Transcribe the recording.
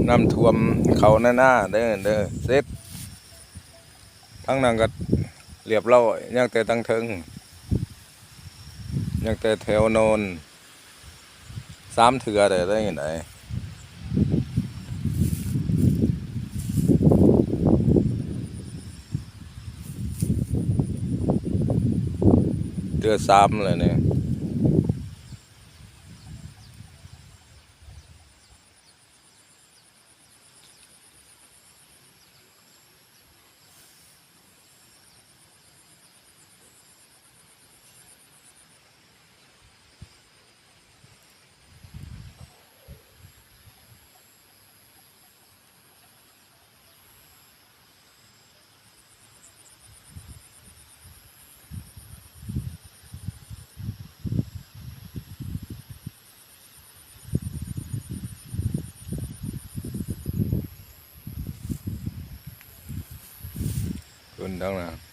ນ້ຳຖ້ວມເຂົ້າໃນນາເດີ ເດີ ເສັດ. ທາງນັ້ນກໍລຽບຮ້ອຍ ຍັງແຕ່ທາງເທິງ ຍັງແຕ່ແຖວໂນນ ສາມເທື່ອໄດ້ ໄດ້ໄດ ເທື່ອສາມແລ້ວນີ້. ເພິ່ນທາງນັ້ນ